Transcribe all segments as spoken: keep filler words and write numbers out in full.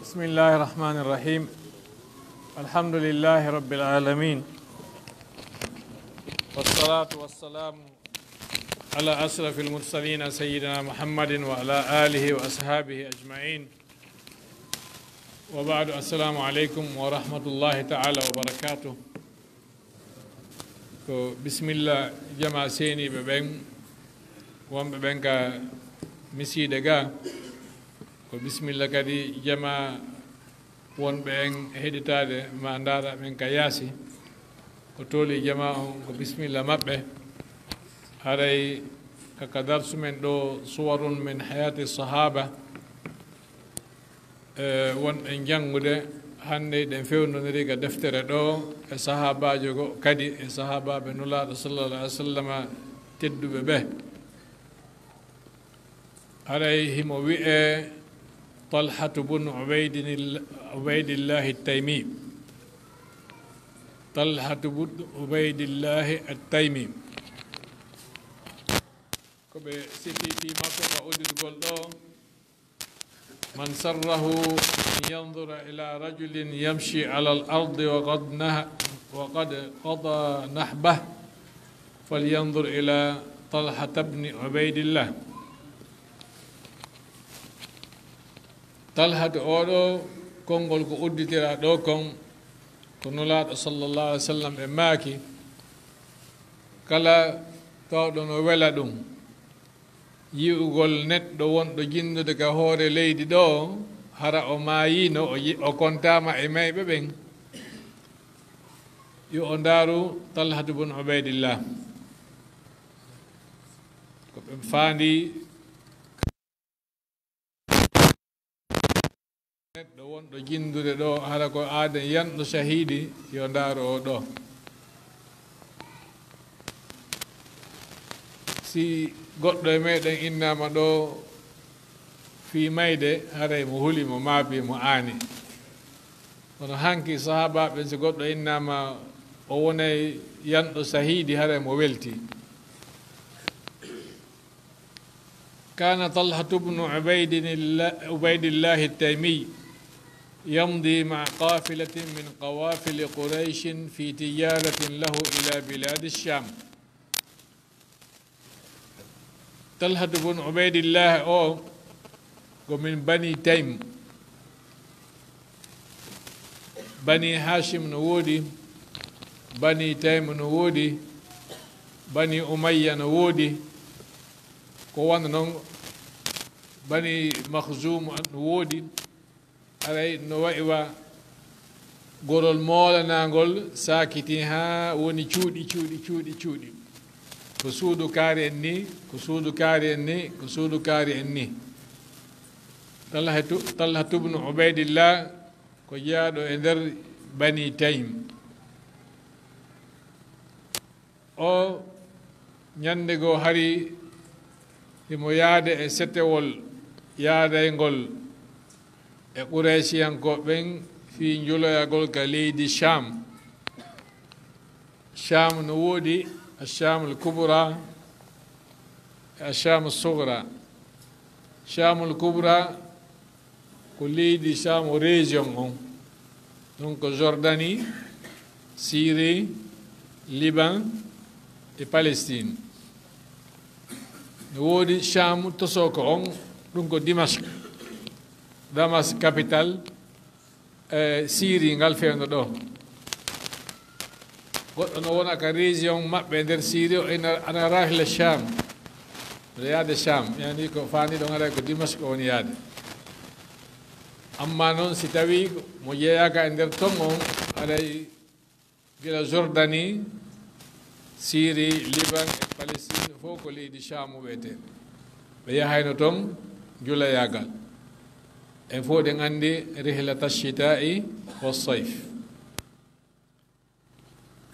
بسم الله الرحمن الرحيم. الحمد لله رب العالمين. والصلاة والسلام على أشرف المرسلين سيدنا محمد وعلى آله وأصحابه أجمعين. وبعد، السلام عليكم ورحمة الله تعالى وبركاته. Ko bisimilla jama seeniiɓe ɓen, wonɓe ɓen ka misiide ga. Ko bisimilla kadi jama wonɓe en heɗitaade ma ndaara ɓen ka yaasi. Ko tooli jama on, ko bisimilla maɓɓe. Haray ka, ka darsu men ɗo, Suwarun min Hayati Sahaba. E, wonɗen janngude hannde, ɗen fewndondiri ka deftere ɗo e sahaabaajo go kadi e sahaabaaɓe Nulaaɗo sallallahu alaihi wa sallama tedduɓe ɓe. Haray himo wi'ee Talhatu bun Ubaydinil-, Ubaydillahi Taymi. Talhatu bun Ubaydillahi At-Taymi. Ko ɓe sifiti makko ka udditgol ɗo. من سره أن ينظر إلى رجل يمشي على الأرض وقد نه-، وقد قضى نحبه فلينظر إلى طلحة بن عبيد الله. Talhatu oo ɗoo, konngol ko udditiraa ɗoo kon, ko Nulaaɗo sallallahu alaihi wa sallam ɓe maaki, kala tawɗo no wela ɗum yi'ugol neɗɗo wonɗo jinnude ka hoore leydi ɗoo, hara o maayiino, o yi-, o kontaama e mayɓe ɓen, yo o ndaaru Talhatu bun Ubaydillah. Ko ɓe faandi neɗɗo wonɗo jinndude ɗoo, hara ko aaden yanɗo sahiidi, yo ndaaru oo ɗoo. Si goɗɗo e meɗen innaama ɗoo fii mayde, haray mo huli, mo maabi, mo aani. Kono hanki sahaabaaɓe ɓen, si goɗɗo innaama o wonay yanɗo sahiidi, haray mo weltii. كان طلحة بن عبيد الله، عبيد الله التيمي يمضي مع قافلة من قوافل قريش في تجارة له إلى بلاد الشام. Talhatu bun Ubaydillah oo ko min Bani Taym. Bani Hashim no woodi, Bani Taym no woodi, Bani Umayya no woodi, ko wano non Bani Makhzum no woodi. Haray no wa'i wa gorol moolanaangol saakitii haa woni cuuɗi, cuuɗi, cuuɗi, cuuɗi. Ko suudu kaari en nii, ko suudu kaari en nii, ko suudu kaari en nii. Talhatu, Talhatu bnu Ubaydillah ko jeyaaɗo e nder Bani Taym. O ñannde goo hari himo yaade e setewol yaadayngol e Quraysiyankooɓe ɓen fii njuloyagol ka leydi Sham. Sham no woodi Asham al Kubra e Asham al Sugra. Sham al Kubra ko leydi Sham, o région on. Donc, Jordanie, Syrie, Liban e Palestine. No woodi Sham tosoko on, ɗum ko Dimashq. Damas, capital, e Syrie, ngal fewndo ɗo. Goɗɗo no wona ka région maɓɓe nder Syrie, o ina, ana rahla Sham. Miɗo yaade Sham, yani ko faani ɗon, haray ko Dimashq o woni yaade. Amma noon, si tawi mo jeeyaaka e nder ton on, haray gila Jordanie, Syrie, Liban e Palestine fof ko leydi Sham wiyetee. Ɓe yahayno ton julayaagal. En fof ɗen anndi rihlata shita'i wa sayf.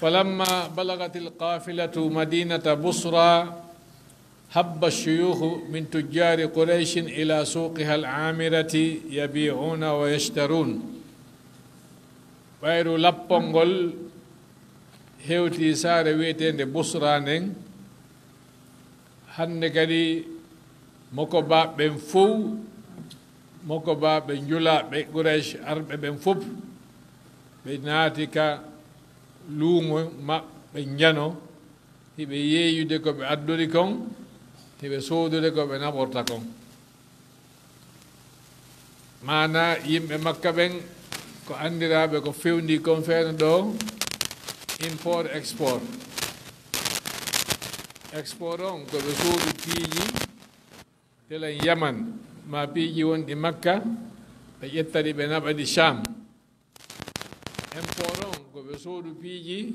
فلما بلغت القافلة مدينة بصرى هب الشيوخ من تجار قريش إلى سوقها العامرة يبيعون ويشترون. Ɓayru lappol ngol hewti saare wiyeteende Busra nden, hannde kadi mokobaaɓe ɓen fow Mokoba ɓe njula ɓe Quraysh arɓe ɓen fof, ɓe naati ka luumo maɓɓe njano, hiɓe yeeyude ko ɓe addori kon, hiɓe soodude ko ɓe naɓorta kon. Maana yimɓe Makka ɓen ko anndiraaɓe ko fewndi kon feere ɗo, import, export. Export on ko ɓe soodu piiji telen Yaman, ma piiji wonɗi Makka, ɓe ƴetta ɗi ɓe naɓa ɗi Sham. Import on ko ɓe soodu piiji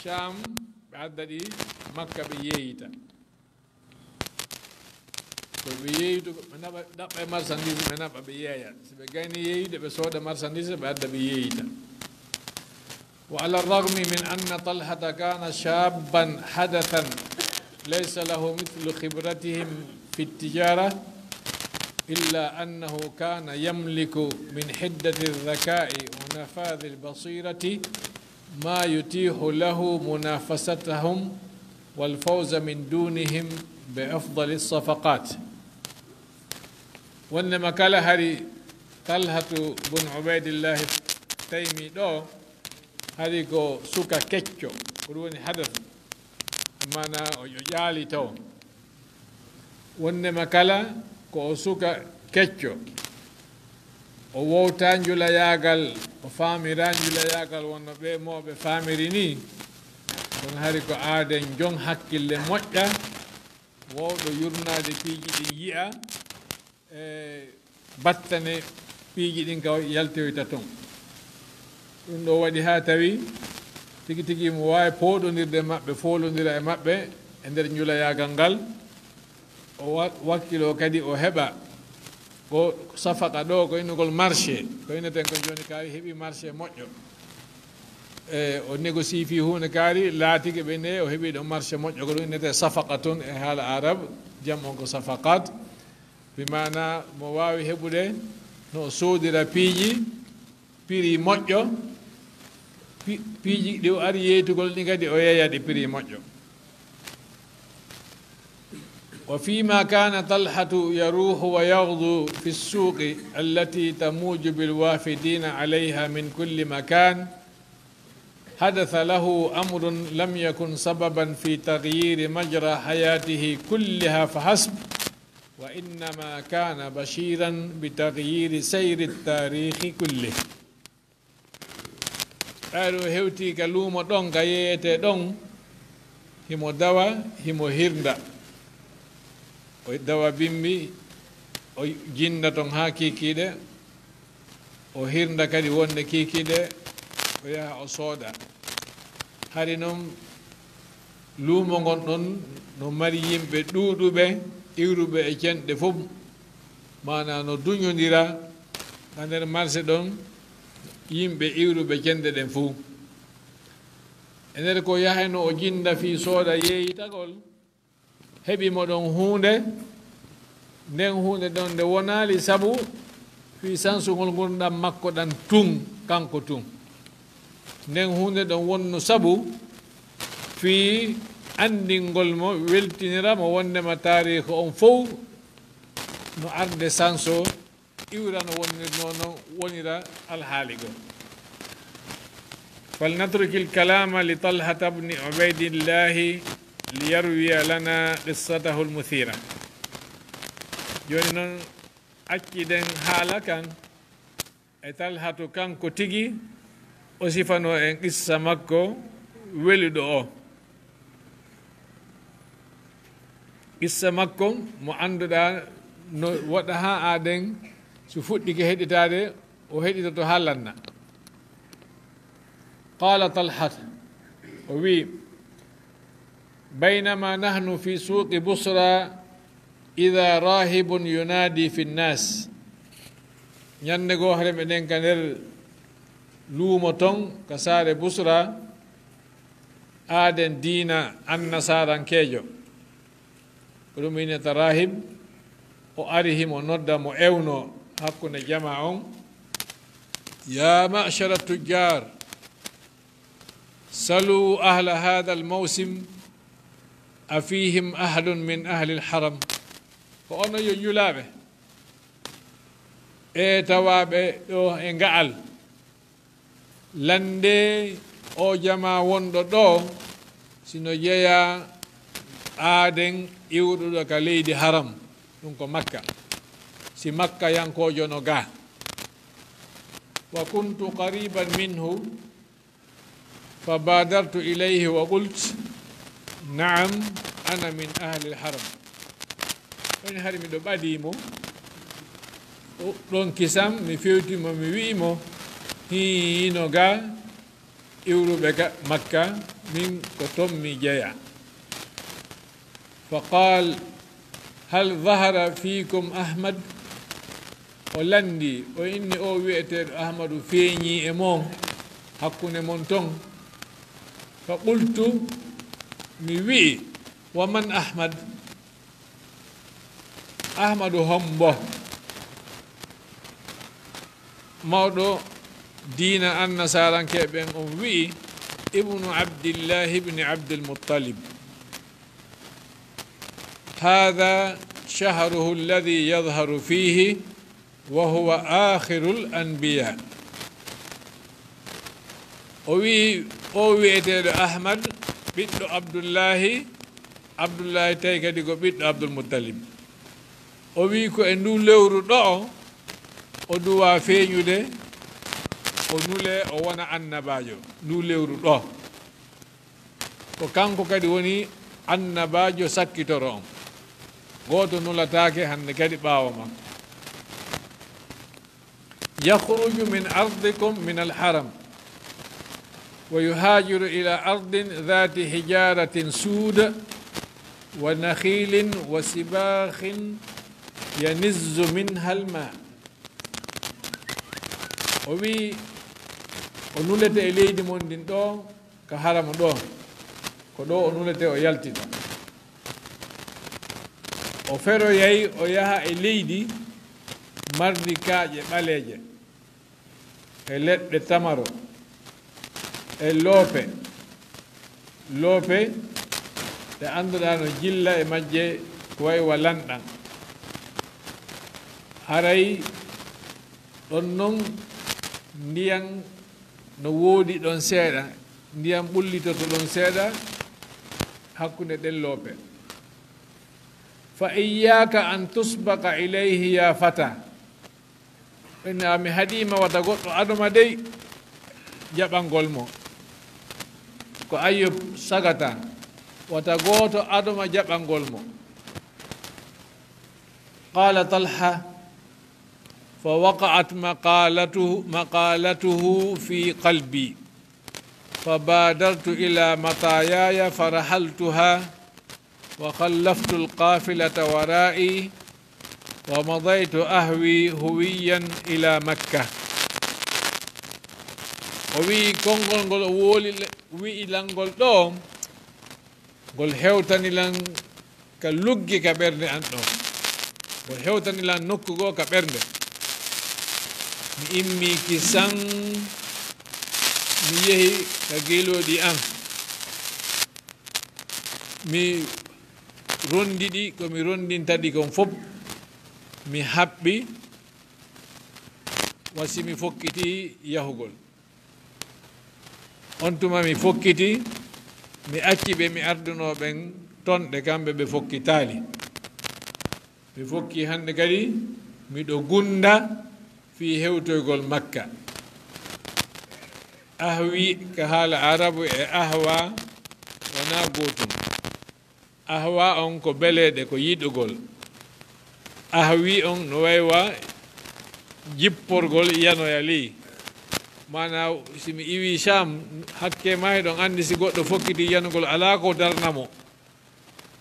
Sham, ɓe adda ɗi Makka ɓe yeeyita. Ko ɓe yeeyitu, ɓe naɓa, ɗaɓɓa e marchandise, ɓe naɓa ɓe yeeya. Si ɓe gayni yeeyude, ɓe sooda marchandise, ɓe adda ɓe yeeyita. وعلى الرغم من أن طلحة كان شابا حدثا ليس له مثل خبرتهم في التجارة، إلا أنه كان يملك من حدة الذكاء ونفاذ البصيرة ما يتيح له منافستهم والفوز من دونهم بأفضل الصفقات. Wonnema kala hari Talhatu bun Ubaydillahi Taymi ɗo, hari ko suka kecco, ko ɗum woni hadas, maana o, o ƴaali taw. Wonnema kala ko o suka kecco, o wowta njulayaagal, o faamira njulayaagal wonno ɓe mooɓe faamiri ni, kono hari ko aaden jon hakkille moƴƴa, wowɗo yurnaade piiji ɗin yi'a, e battane piiji ɗin ka yaltoyta ton. Ɗum ɗo waɗi haa tawi tigi tigi mo waawi pooɗondirde e maɓɓe, foolondira e maɓɓe e nder njulayaagal ngal. O wa-, wakkiloo kadi o heɓa ko safaqa ɗo, ko innugol marché, ko inneten ko jooni kaari heɓi marché moƴƴo. E o négocie fii huunde kaari, laatike ɓe nde o heɓi ɗo marché moƴƴo, ko ɗum innete safaqa tun e haala Arab, jam on ko safaqat. Bi maana mo waawi heɓude no o soodira piiji, prix moƴƴo, pi-, piiji ɗi o ari yeytugol ɗin kadi o yeeya ɗi prix moƴƴo. وفيما كان طلحة يروح ويغزو في السوق التي تموج بالوافدين عليها من كل مكان، حدث له أمر لم يكن سببا في تغيير مجرى حياته كلها فحسب، وإنما كان بشيرا بتغيير سير التاريخ كله. Ɓayɗo o hewti ka luumo ɗon, ka yeeyetee ɗon, himo dawa, himo hirnda. O dawa bimbi, o jinda ton haa kiikiiɗe, o hirnda kadi wonde kiikiiɗe, o yaha o sooda. Hari non, luumo ngon ɗon no mari yimɓe ɗuuɗuɓe, iwruɓe e cenɗe fof, maana no duñondira ka nder marché ɗon, yimɓe iwruɓe cenɗe ɗen fof. E nder ko yahayno o jinda fii sooda yeeyitagol, heɓi mo ɗon huunde, nden huunde ɗon nde wonaali sabu fii sansugol ngurndan makko ɗan tun, kanko tun. Nden huunde ɗon wonno sabu fii anndingol mo, weltinira mo wondema taariiku on fow no arde sanso, iwra no wonirnoo non, wonira alhaali goo. فلنترك الكلام لطلحة بن عبيد الله ليروي لنا قصته المثيرة. Jooni non, acciɗen haala kan e Talhatu kanko tigi, o sifanoo en qissa makko weluɗo o. Qissa makko mo annduɗaa no waɗa haa aaden, so fuɗɗike heɗitaade, o heɗitoto haa lanna. قال طلحة, o wi'i, بينما نحن في سوق بصرى إذا راهب ينادي في الناس. Ñannde goo, hare meɗen ka nder luumo ton, ka saare Busra, aaden diina annasarankeejo. Ko ɗum innata rahib, o ari himo nodda, mo ewno hakkunde jamaa on. يا معشر التجار، سلوا أهل هذا الموسم أفيهم أحد من أهل الحرم. Ko onon yo ñulaaɓe, Ɓe tawaaɓe ɗo e nga'al, lanndee o jamaa wonɗo ɗo, si no jeyaa aaden iwruɗo ka leydi haram, ɗum ko Makka, si Makkayankoojo no ga. Wa kuntu qariban minhu, fa badartu ilayhi wa qult, "Na'am, ana min ahli al-haram." Woni hari miɗo ɓadii mo. O, ɗon kisam, mi fewti mo, mi wi'i mo, "Hii, no ga iwruɓe ga Makka, min ko ton mi jeyaa." Fa qaal, "Hal zahara fiikum Ahmad?" O lanndii, o inni o wi'eteeɗo Ahmadu feeñii e mon, hakkunde mon ton. Fa qultu, mi wi'i, "Wa man Ahmad?" Ahmadu hombo? Mawɗo diina annasaarankee ɓen on wi'i, "Ibnu Abdillahi ibni Abdil Muttalib. Haadha shahruhu alladhi yadhharu fihi wa huwa aakhirul anbiya." O wi'i, o wi'eteeɗo Ahmad, ɓiɗɗo Abdullahi, Abdullahi tawi kadi ko ɓiɗɗo Abdul Muttalib. O wi'i ko e ndu lewru ɗo, o duwa feeñude, o nulee, o wona annabaajo. Ndu lewru ɗo. Ko kanko kadi woni annabaajo sakkitoro on. Gooto nulataake hannde kadi ɓaawo makko. Yakhruju min ardikum min al-haram, wa yuhajiru ila ardin dhati hijaratin suda, wa nakhilin, wa sibakhin, yanizzu minha al-ma. O wi'i, o nulete e leydi mon ndin ɗo, ka haramu ɗo, ko ɗo o nulete, o yaltita. O feroyay, o yaha e leydi marndi kaaƴe ɓaleeje, e leɗɗe tamaro, e loope. Loope ɗe annduɗaa no jilla e majje, ko wayi wa lanɗan. Haray ɗon non ndiyan no woodi ɗon seeɗa, ndiyan ɓullitoto ɗon seeɗa hakkunde ɗen loope. Fa iyyaka an tusbaqa ilayhi ya fata. Ɓen a mi haɗiima wata goɗɗo adoma dey jaɓangol mo. Ko Ayyub sagata, wata gooto adoma jaɓangol mo. Qala Talha, fa waqa'at maqalatuhu, maqalatuhu fi qalbi. Fa badartu ila matayaya fa rahaltuha, wa khallaftu alqafilata wara'i, wa madaytu ahwi huwiyan ila Makka. O wi'i konngol ngol o woli, wi'i lan ngol ɗo, ngol hewtani lan ka luggi ka ɓernde an ɗo. Ngol hewtani lan nokku goo ka ɓernde. Mi immii kisan, mi yehi ka geelooɗi an. Mi ronndi ɗi, ko mi ronndinta ɗi kon fof, mi haɓɓi, wa si mi fokkiti yahugol. On tuma mi fokkiti, mi acci ɓe mi ardunoo ɓen ton ɗe kamɓe ɓe fokkitaali. Mi fokki hannde kadi, miɗo gunnda fii hewtoygol Makka. Ahwi ka haala Arabu e ahwa wonaa gootum. Ahwa on ko beleeɗe, ko yiɗugol. Ahwi on no wayi wa jipporgol yanoya ley. Maanaa, si mi iwii Sham, hakke maa hiɗon anndi si goɗɗo fokkiti yanugol, alaa ko darna mo.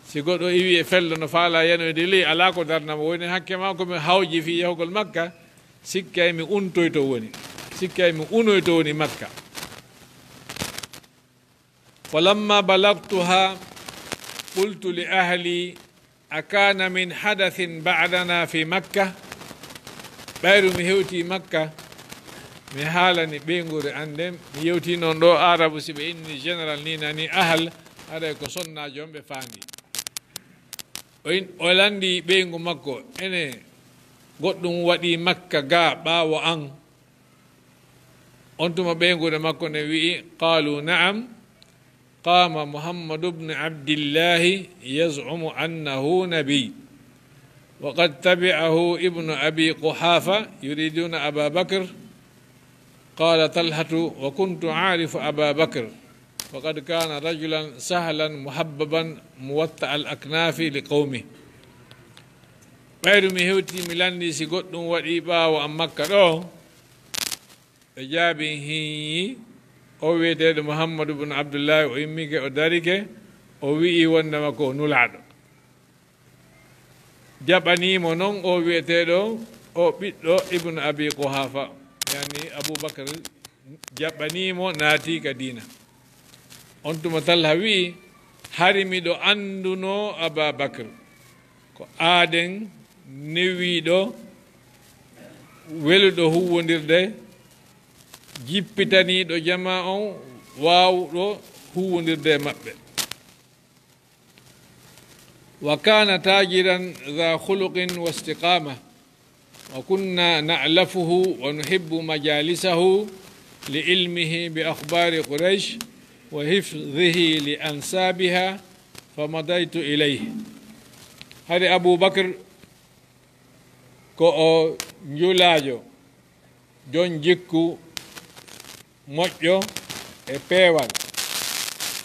Si goɗɗo iwii e fello no faalaa yanoyde ley, alaa ko darna mo. Woni hakke maa ko mi hawji fii yahugol Makka, sikkay mi untoy to woni. Sikkay mi unoy to woni Makka. Falamma balagtuha, qultu li ahli, akana min hadathin ba'dana fi Makka? Ɓayru mi hewtii Makka, mi haalani ɓeynguure an nden, mi yewtii non ɗoo Aarabu, si ɓe inni général nii nani ahal, haray ko sonnaajo on ɓe faandii. O in-, o lanndii ɓeyngu makko, ene goɗɗum waɗi Makka gaa ɓaawo an?" On tuma ɓeynguure makko nden wi'i: "Qaalu na'am, qaama Muhammadu bnu Abdillahi yaz'umu annahu nabiy, wa qad tabi'ahu ibnu Abi Quhaafa yuriduuna Aba Bakr." Qaala Talhatu: "Wa kuntu aarifu Aba Bakr, wa qad kaana rajulan sahlan muhabbaban muwatta al aknaafi li qawmi." Ɓayru mi hewti mi lanndi si goɗɗum waɗi ɓaawo an Makka ɗoo, ɓe jaabi: "Hii, o wi'eteeɗo Muhammadu bnu Abdullahi, o immike, o darike, o wi'i wondema ko o nulaaɗo." Jaɓanii mo non o wi'eteeɗo o ɓiɗɗo Ibnu Abi Quhaafa, yani Abu Bakr jaɓanii mo, naati ka diina. On tuma Talha wi'i: "Hari miɗo anndunoo Aba Bakr ko aaden, newiiɗo, weluɗo huuwondirde, jippitaniiɗo jamaa on, waawɗo huuwondirde e maɓɓe." وكان تاجرا ذا خلق واستقامة، وكنا نألفه ونحب مجالسه لعلمه بأخبار قريش وحفظه لأنسابها، فمضيت إليه. Hari Abu Bakr ko o njulaajo, jon jikku moƴƴo e peewal.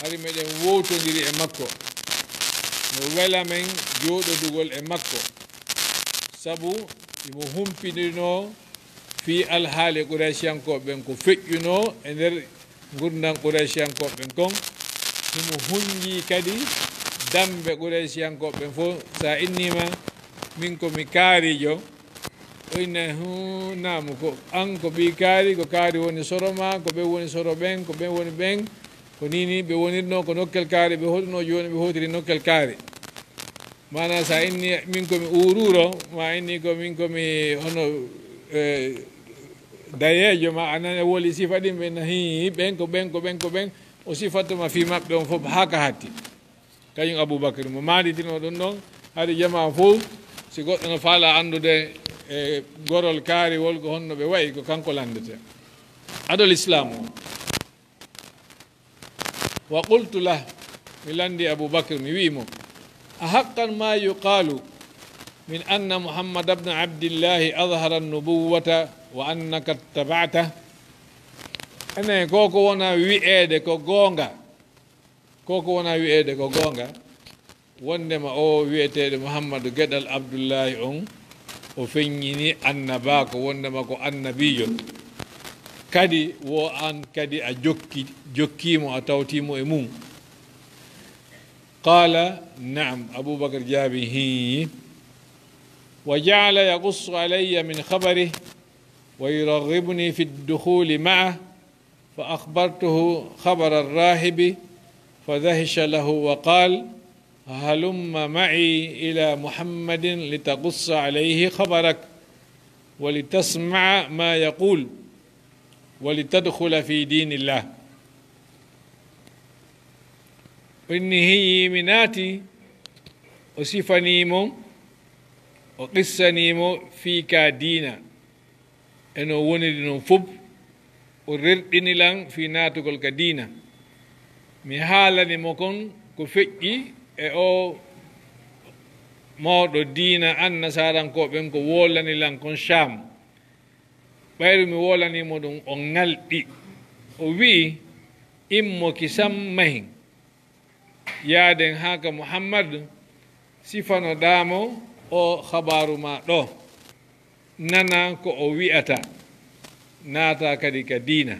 Hari meɗen wowtondiri e makko. No wela men jooɗodugol e makko. Sabu himo humpinirnoo fii alhaali Qurayshiyankooɓe ɓen ko feƴƴunoo e nder ngurndan Qurayshiyankooɓe ɓen kon. Himo hunjii kadi dambe Qurayshiyankooɓe ɓen fof. Sa innii ma, "Min ko mi kaariijo," o inna, "Huu, naamu, ko an ko ɓii kaari, ko kaari woni soro ma, ko ɓen woni soro ɓen, ko ɓen woni ɓen, ko nii nii ɓe wonirnoo, ko nokkel kaari ɓe hoɗunoo, jooni ɓe hootiri nokkel kaari." Maanaa, sa inni, "Min ko mi uuruuro," ma inni, "Ko min ko mi hono, eh, dayeejo," ma a nani woli sifa ɗin, ɓe na, "Hii, ɓen ko ɓen, ko ɓen, ko ɓen," o sifatuma fii maɓɓe on fof haa ka hatti. Kañum Abubakar mo maanditinoo ɗum ɗon, hari jamaa fof, si goɗɗo no faala anndude e gorol kaariwol ko honno ɓe wa'i, ko kanko lanndete. Adol Islaam o. Wa qultu lah, mi lanndi Abubakar, mi wi'i mo, "A haqqan ma yuqaalu min anna Muhammad ibn Abdillahi adhara an-nubuwwata wa annaka ittaba'tah?" Enen, ko ko wona wi'eede ko goonga? Ko ko wona wi'eede ko goonga? Wonndema o wi'eteeɗo Muhammadu geɗal Abdullaahi on, o feññini annabaaku, wonndema ko annabiijo. Kadi wo an kadi a jokki, jokkii mo, a tawtii mo e mum. Qaala, "Na'am." Abubakar jaabi, "Hii." Wa ja'ala yaqussu alayya min khabarihi wa yuraghibuni fi ddukhuli ma'ah. فأخبرته خبر الراهب فدهش له وقال: هلم معي إلى محمد لتقص عليه خبرك ولتسمع ما يقول ولتدخل في دين الله. O inni, hii, mi naati, o sifanii mo, o qissanii mo fii ka diina. E no woniri non fof, o rerɗini lan fii naatugol ka diina. Mi haalani mo kon ko feƴƴi e oo mawɗo diina Annasaarankooɓe ɓen, ko wolani lan kon Sham. Ɓayru mi wolanii mo ɗum, o ŋalɗi. O wi'i, "Immo ki sam mahin. Yaaden haa ka Muhammad, sifanoɗaa mo oo habaaru maa ɗoo. Nana ko o wi'ata. Naata kadi ka diina.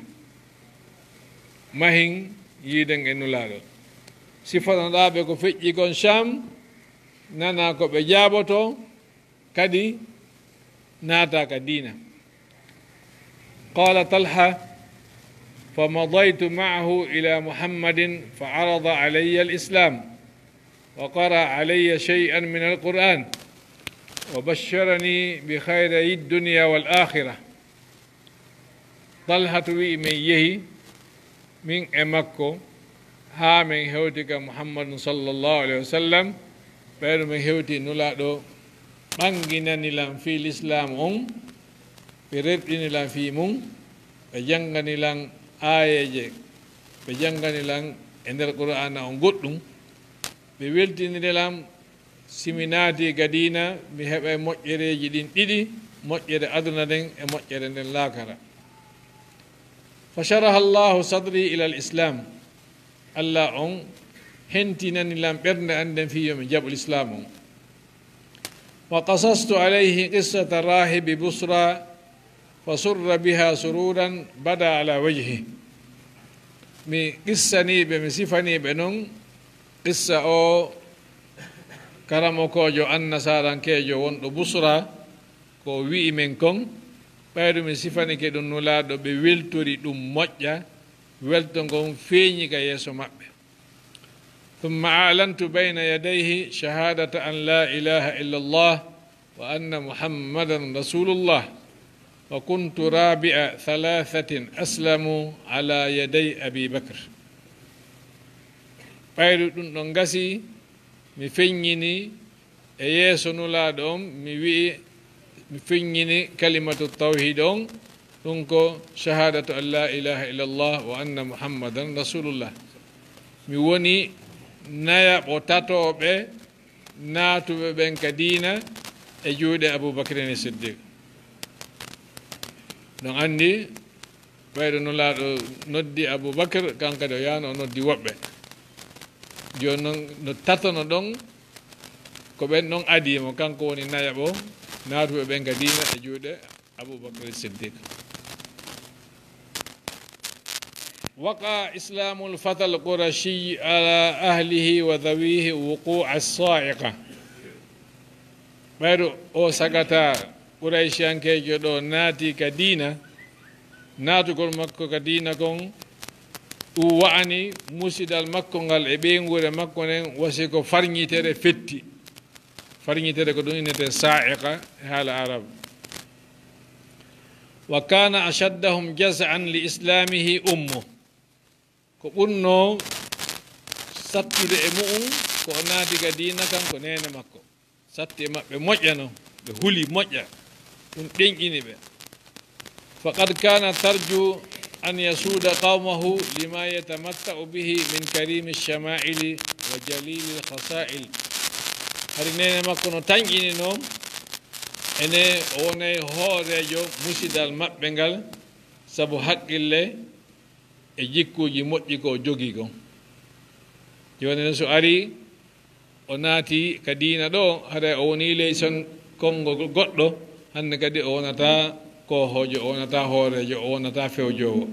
Mahin yiiden e Nulaaɗo. Sifanoɗaa ɓe ko feƴƴi kon Sham, nana ko ɓe jaabotoo, kadi naata ka diina." قال طلحة: فمضيت معه إلى محمد فعرض علي الإسلام وقرأ علي شيئا من القرآن وبشرني بخيري الدنيا والآخرة. Talhatu wi'i, min yehi, min e makko, haa min hewti ka Muhammadun sallallahu alayhi wa sallam, ɓayru min hewti Nulaaɗo ɓanginani lan fii Lislaamu on, ɓe rerɗini lan fii mun, ɓe janngani lan aayeeje, ɓe janngani lan e nder Qur'aana on goɗɗum, ɓe weltiniri lan. Si mi naatii ka diina, mi heɓay moƴƴereeji ɗin ɗiɗi, moƴƴere aduna nden e moƴƴere nden laakara. Fa sharaha Allahu sadri ila al-Islam. Allah on hentinani lan ɓernde an nden fii yo mi jaɓu Lislaamu on. Wa qasastu alayhi qissata rahibi Busra, fa surra biha sururan bada ala wajhi. Mi qissanii ɓe, mi sifanii ɓe non qissa o karamokoojo annasarankeejo wonɗo Busra, ko o wi'i men kon, ɓayru mi sifanike ɗum Nulaaɗo, ɓe weltori ɗum moƴƴa, welto ngon feeñi ka yeeso maɓɓe. ثم أعلنت بين يديه شهادة أن لا إله إلا الله وأن محمدا رسول الله، وكنت رابع ثلاثة أسلموا على يدي أبي بكر. Ɓayru ɗum ɗon gasi, mi feññini e yeeso Nulaaɗo on, mi wi'i, mi feññini kalimatu tawhiid on, ɗum ko shahadatu an la ilaha illallah wa anna Muhammadan rasulullah. Mi woni nayaɓo tatooɓe naatuɓe ɓen ka diina e juuɗe Abu Bakrin Siddiq. Ɗon anndi, ɓayɗo Nulaaɗo noddi Abu Bakr, kanko kadi o yaano o noddi woɓɓe. Jooni non no tatono ɗon, ko ɓen ɗon adii mo, kanko woni nayaɓo naatuɓe ɓen ka diina e juuɗe Abu Bakr Siddiq. وقع إسلام الفتى القرشي على أهله وذويه وقوع الصاعقة. Ɓayru o sagata Qurayshiyankeejo ɗo naati ka diina, naatugol makko ka diina kon, ɗum wa'ani musidal makko ngal e ɓeynguure makko nden, wasi ko farñitere fetti. Farñitere ko ɗum innete saa'iqa e haala Arab. وكان أشدهم جزعا لإسلامه أمه. Ko ɓurnoo sattude e mu'un ko o naati ka diina kan ko neene makko. Satti e maɓɓe moƴƴa non, ɓe huli moƴƴa, ɗum ɗenƴini ɓe. فقد كان ترجو أن يسود قومه لما يتمتع به من كريم الشمائل وجليل الخصائل. Hari neene makko no tanƴini non, ene o wonay hooreejo musidal maɓɓe ngal, sabu haqqille e jikkuuji moƴƴi ko o jogii kon. Jooni non so arii, o naati ka diina ɗo, haray o wonii ley son konngo goɗɗo, hannde kadi o wonataa koohoojo, o wonataa hooreejo, o wonataa fewjoowo.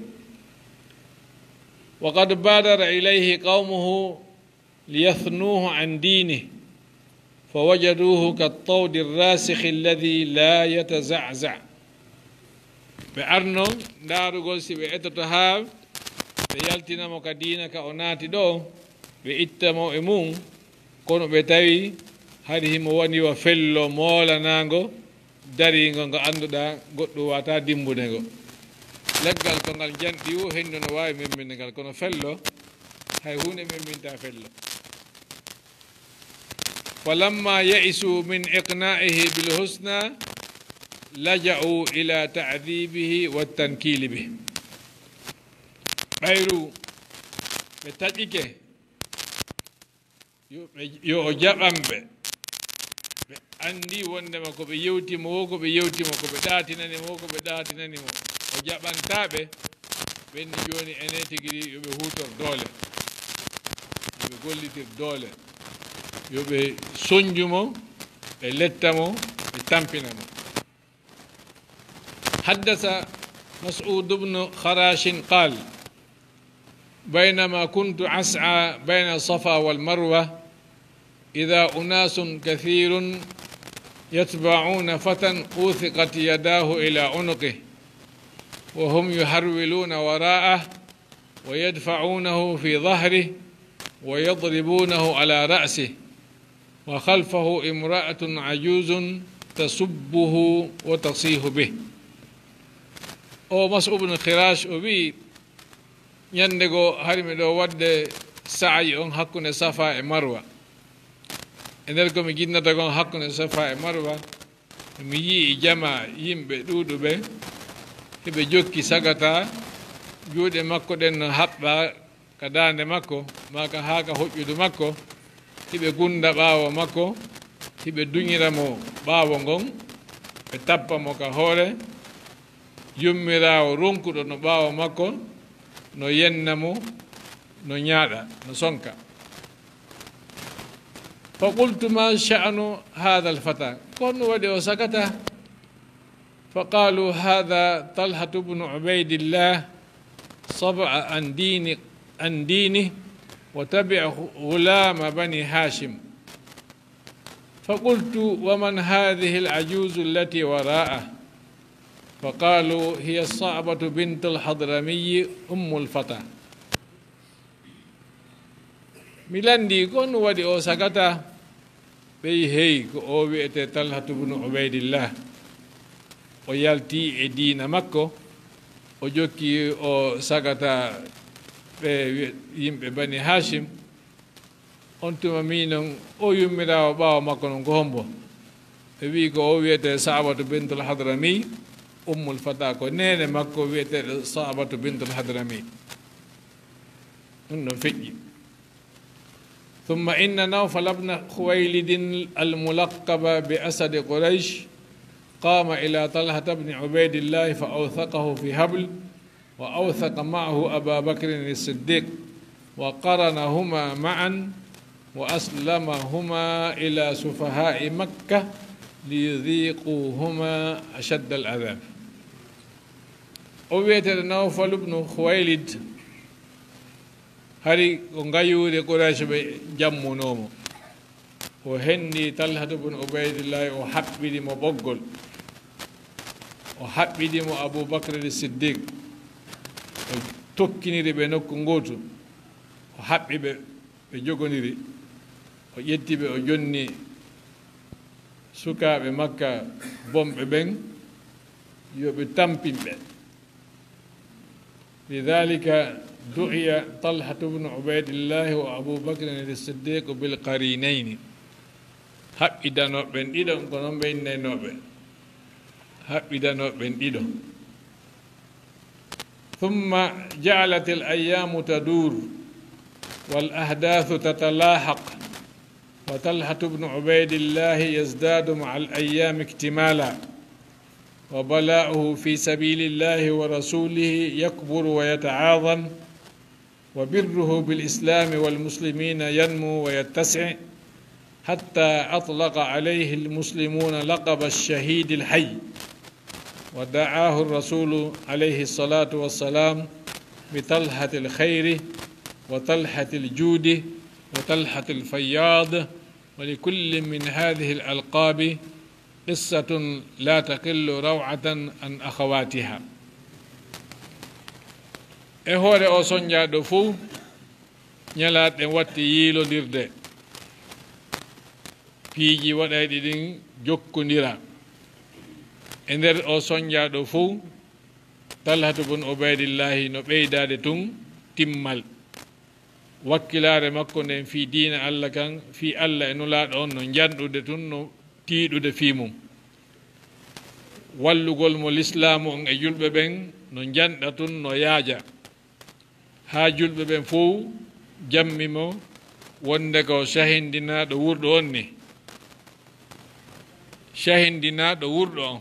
وقد بادر إليه قومه ليثنوه عن دينه فوجدوه كالطود الراسخ الذي لا يتزعزع. Ɓe arno ndaarugol si ɓe etoto haa ɓe yaltina mo ka diina ka o naati ɗo, ɓe itta mo e mum, kono ɓe tawi hari himo woni wa fello moolanaango dariingo ngo annduɗaa goɗɗum waawataa dimmbude ngo. Leggal ko ngal njanɗi woo, henndu no waawi memminde ngal, kono fello, hay huunde memmintaa fello. فلما يئسوا من إقناعه بالحسنى لجأوا إلى تعذيبه والتنكيل به. Ɓayru ɓe taƴike yo ɓe, yo o jaɓan ɓe. Ɓe anndi wonndema ko ɓe yewti mo woo, ko ɓe yewti mo, ko ɓe ɗaatinani mo woo, ko ɓe ɗaatinani mo, o jaɓantaa ɓe. Ɓen ni jooni ene tigi ri yo ɓe huutor doole, yo ɓe gollitir doole, yo ɓe sonju mo, ɓe letta mo, ɓe tampina mo. حدث مسعود بن خراش قال: بينما كنت أسعى بين الصفا والمروة إذا أناس كثير يتبعون فتى أوثقت يداه إلى عنقه وهم يهرولون وراءه ويدفعونه في ظهره ويضربونه على رأسه وخلفه امرأة عجوز تسبه وتصيح به. O Mas'ud ibn Khirash o wi'i, ñannde goo hari miɗo waɗde sa'ayi on hakkunde Safa e Marwa. E nder ko mi jinnata kon hakkunde Safa e Marwa, mi yi'i jama yimɓe ɗuuɗuɓe, hiɓe jokki sagata, juuɗe makko ɗen no haɓɓa ka daande makko, maa ka haa ka hoƴƴudu makko, hiɓe gunda ɓaawo makko, hiɓe duñira mo ɓaawo ngon, ɓe tappa mo ka hoore. Yummiraawo ronkuɗo no ɓaawo makko, no yenna mo, no ñaaɗa, no sonka. فقلت: ما شأن هذا الفتى؟ Ko honɗum waɗi o sagata? فقالوا: هذا طلحة بن عبيد الله صبأ عن دين، عن دينه وتبع غلام بني هاشم. فقلت: ومن هذه العجوز التي وراءه؟ فقالوا: هي صعبة بنت الحضرمي أم الفتى. Mi lanndii ko honɗum waɗi o sagata. Ɓe wi'i, hey, ko o wi'etee Talhatu bnu Ubaydillah. O yalti e diina makko, o jokki o sagata ɓe wi'e-, yimɓe Bani Hashim. On tuma mi non, o yummiraawo ɓaawo makko non ko hombo? Ɓe wi'i ko o wi'etee Sa'batu bintul Hadrami, Ummul Fata, ko neene makko wi'eteeɗo Sa'batu bintul Hadrami. Ɗum ɗon feƴƴi. ثم إن نوفل بن خويلد الملقب بأسد قريش قام إلى طلحة بن عبيد الله فأوثقه في حبل، وأوثق معه أبا بكر الصديق، وقرنهما معا، وأسلمهما إلى سفهاء مكة ليذيقوهما أشد العذاب. O wi'eteeɗo Nawfal ibnu Khuwaylid, hari ko ngayuure Quraysh ɓe jammunoo mo. O henndi Talhatu bun Ubaydillahi, o haɓɓidi mo ɓoggol. O haɓɓidi mo Abu Bakr Siddiq. O tokkiniri ɓe nokku ngootu. O haɓɓi ɓe, ɓe jogondiri. O ƴetti ɓe, o jonni sukaaɓe Makka bonɓe ɓen, yo ɓe tampin ɓe. لذلك دعي طلحة بن عبيد الله وأبو بكر الصديق بالقرينين. Haɓɓidanooɓe ɓen ɗiɗo, ko non ɓe innaynoo ɓe. Haɓɓidanooɓe ɓen ɗiɗo. ثم جعلت الأيام تدور والأحداث تتلاحق، وطلحة بن عبيد الله يزداد مع الأيام اكتمالا، وبلاؤه في سبيل الله ورسوله يكبر ويتعاظم، وبره بالإسلام والمسلمين ينمو ويتسع، حتى أطلق عليه المسلمون لقب الشهيد الحي، ودعاه الرسول عليه الصلاة والسلام بطلحة الخير وطلحة الجود وطلحة الفياض، ولكل من هذه الألقاب قصة لا تقل روعة عن أخواتها. E hoore o sonjaaɗo fow, ñalaaɗe watti yiilondirde, piiji waɗayɗi ɗin jokkondira. E nder o sonjaaɗo fow, Talhatu bun Ubaydillahi no ɓeydaade tun timmal. Wakkilaare makko nden fii diina Allah kan, fii Allah e Nulaaɗo on, no njanɗude tun, no tiiɗude fii mum. Wallugol mo Lislaamu on e julɓe ɓen no njanɗa tun, no yaaja, haa julɓe ɓen fow jammi mo wonde ko cahindinaaɗo wurɗo on ni. Cahindinaaɗo wurɗo on,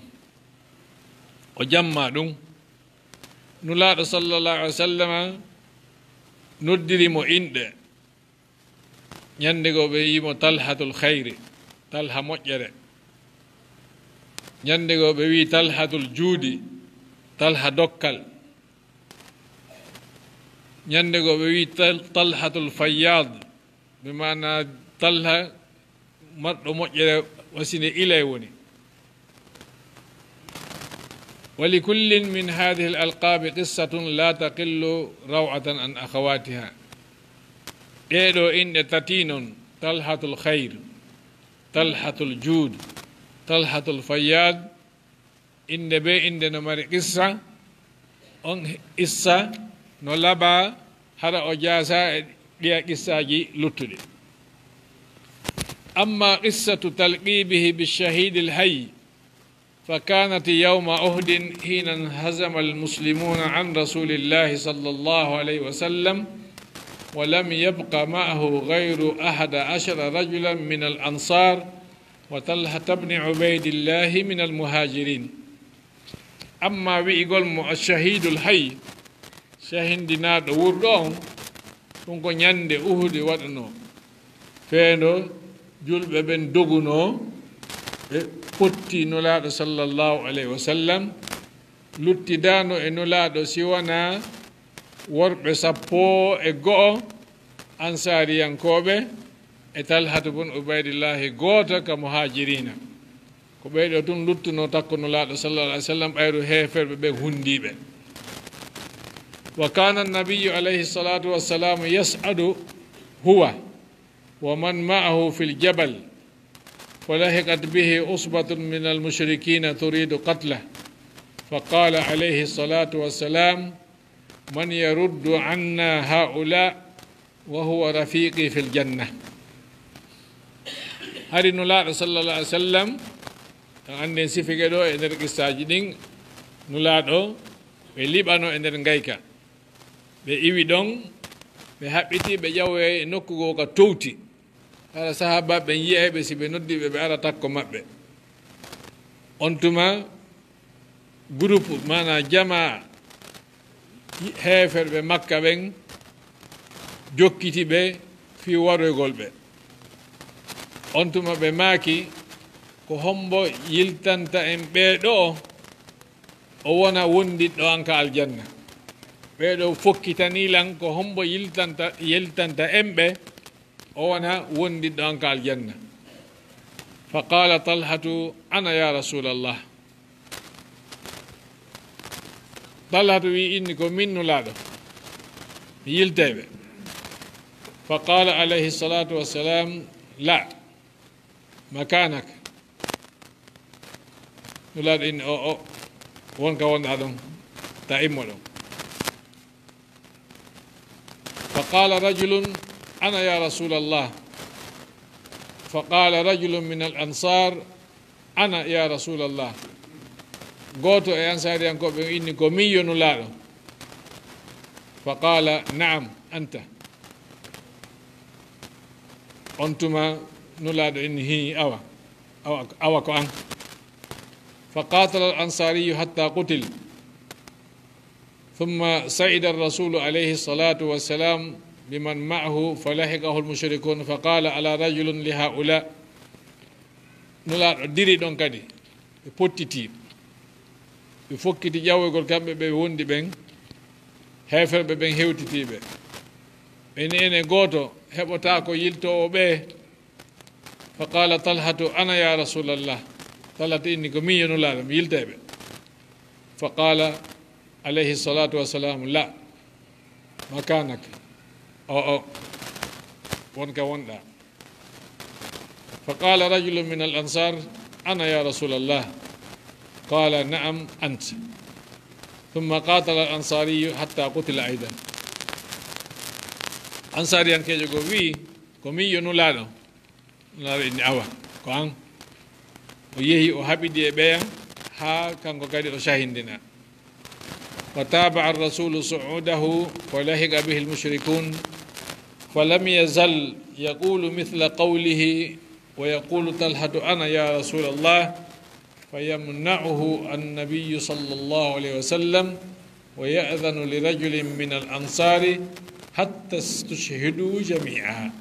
o jamma ɗum. Nulaaɗo sallallahu alaihi wa sallama noddiri mo inɗe. Ñande goo ɓe wi'i mo Talhatul Khayri, Talha moƴƴere. Ñande goo ɓe wi'i Talhatul Juudi, Talha dokkal. Ñande goo ɓe wi'i Tal-, Talhatul Fayyad, bi maana Talha marɗo moƴƴere, wa si nde ilay woni. ولكل من هذه الألقاب قصة لا تقل روعة عن أخواتها. Ɗee ɗoo inɗe tati non, Talhatul Khayr, Talhatul Juud, Talhatul Fayyad, innde bee innde no mari qissa. On qissa no labaa, hara o jaasaa e ɗiya qissaaji luttuɗi. أما قصة تلقيبه بالشهيد الحي فكانت يوم أحد حين انهزم المسلمون عن رسول الله صلى الله عليه وسلم، ولم يبق معه غير أحد عشر رجلا من الأنصار وطلحة بن عبيد الله من المهاجرين. Amma wi'igol mo الشهيد الحي, cahindinaaɗo wuurɗo on, ɗum ko ñande Uhude waɗunoo. Feendo julɓe ɓen dogunoo, ɓe potti Nulaaɗo sallallahu alayhi wa sallam, luttidaano e Nulaaɗo si wanaa worɓe sappo e go'o Ansaariyankooɓe e Talhatu bun Ubaydillahi, gooto ka Muhaajiriina. Ko ɓee ɗoo tun luttunoo takko Nulaaɗo sallallahu alayhi wa sallam, ɓayru heeferɓe ɓen hundiiɓe. وكان النبي عليه الصلاة والسلام يصعد هو ومن معه في الجبل، فلحقت به عصبة من المشركين تريد قتله، فقال عليه الصلاة والسلام: من يرد عنا هؤلاء وهو رفيقي في الجنة. Hari Nulaaɗo sallallahu alayhi wa sallam, en anndi en sifike ɗoo e nder qissaaji ɗin, Nulaaɗo ɓe liɓano e nder ngayka. Ɓe iwi ɗon, ɓe haɓɓiti, ɓe ƴawoyi e nokku goo ka towti. Hara sahaabaaɓe ɓen yi'ay ɓe, si ɓe noddi ɓe, ɓe ara takko maɓɓe. On tuma, groupe, maanaa jamaa heeferɓe Makka ɓen jokkiti ɓe fii waroygol ɓe. On tuma ɓe maaki: "Ko hombo yiltanta en ɓee ɗoo, o wona wondiɗɗo an ka aljanna? Ɓee ɗoo fokkitanii lan, ko hombo yiltanta, yiltanta en ɓe, o wona wondiɗɗo an ka aljanna?" فقال طلحة: أنا يا رسول الله. Talhatu wi'i inni: "Ko min Nulaaɗo, mi yiltay ɓe." فقال عليه الصلاة والسلام: لا، مكانك. Nulaaɗo inni: "O, o, won ka wonɗaa ɗon, ta immo ɗon." فقال رجل: أنا يا رسول الله. فقال رجل من الأنصار: أنا يا رسول الله. Gooto e Ansaariyankooɓe on inni: "Ko min yo Nulaaɗo." فقال: نعم، أنت. On tuma Nulaaɗo inni: "Hii, awa, awa, awa ko an." فقاتل الأنصاري حتى قتل. ثم صعد الرسول عليه الصلاة والسلام بمن معه فلحقه المشركون فقال: ألا رجل لهؤلاء. Nulaaɗo diri ɗon kadi, ɓe pottitii, ɓe fokkiti ƴawoygol kamɓe ɓe wondi ɓen, heeferɓe ɓen hewtitii ɓe. Ɓe ni ene gooto heɓotaako yiltoowo ɓe. فقال طلحة: أنا يا رسول الله. Talhatu inni: "Ko min yo Nulaaɗo, mi yiltay ɓe." فقال عليه الصلاة والسلام: لا، مكانك. O, o, won ka wonɗaa. فقال رجل من الأنصار: أنا يا رسول الله. قال: نعم، أنت. ثم قاتل الأنصاري حتى قتل أيضا. Ansaariyankeejo goo wi'i: "Ko min yo Nulaaɗo." Nulaaɗo inni: "Awa, ko an." O yehi, o haɓidi e ɓeya, haa kanko kadi o cahindina. وتابع الرسول صعوده فلحق به المشركون، فلم يزل يقول مثل قوله، ويقول طلحة: أنا يا رسول الله، فيمنعه النبي صلى الله عليه وسلم، ويأذن لرجل من الأنصار حتى استشهدوا جميعا.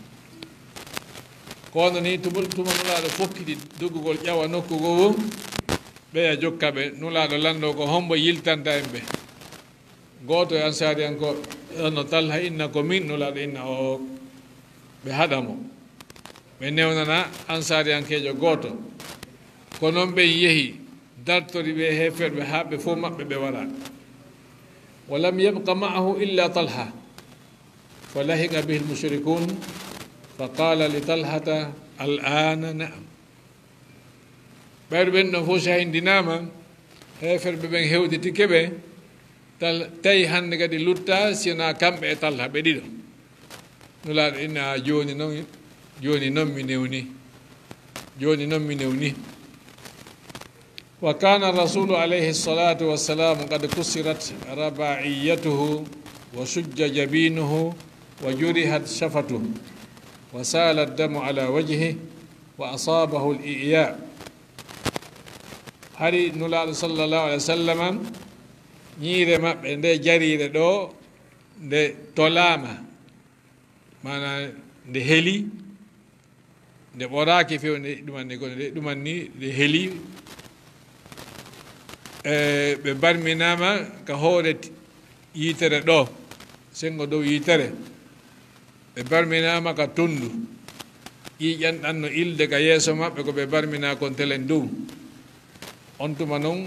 Kono ni tuma, tuma Nulaaɗo fokkiti doggugol ƴawa nokku goo, ɓeya jokka ɓe, Nulaaɗo lanndoo ko hombo yiltanta en ɓe. Gooto e Ansaariyankooɓe, no Talha inna ko min, Nulaaɗo inna o, ɓe haɗa mo. Ɓe newnana Ansaariyankeejo gooto. Ko non ɓen yehi, dartori ɓe heeferɓe haa ɓe fow maɓɓe ɓe wara. ولم يبق معه إلا طلحة، فلحق به المشركون، فقال لطلحة: الآن نعم. Ɓayru ɓen ɗon fow cahindinaama, heeferɓe ɓen hewtitike ɓe, tal-, tawi hannde kadi luttaa si wonaa kamɓe e Talha, ɓe ɗiɗo. Nulaaɗo inna: "Jooni non, jooni non mi newni." Jooni noon mi newni. وكان الرسول عليه الصلاة والسلام قد كسرت رباعيته وشج جبينه وجرحت شفته وسال الدم على وجهه وأصابه الإعياء. Hari Nulaaɗo sallallahu alayhi wa sallam, ñiire maɓɓe nde jariire ɗo, nde tolaama, maanaa nde heli, nde ɓoraaki few, nde ɗumanni kono nde ɗumanni nde heli. E, ɓe barminaama ka hoore ti-, yitere ɗo, senngo dow yitere. Ɓe barminaama ka tonndu. Ƴiiƴan ɗan no ilde ka yeeso maɓɓe, ko ɓe barminaa kon telen dow. On tuma non,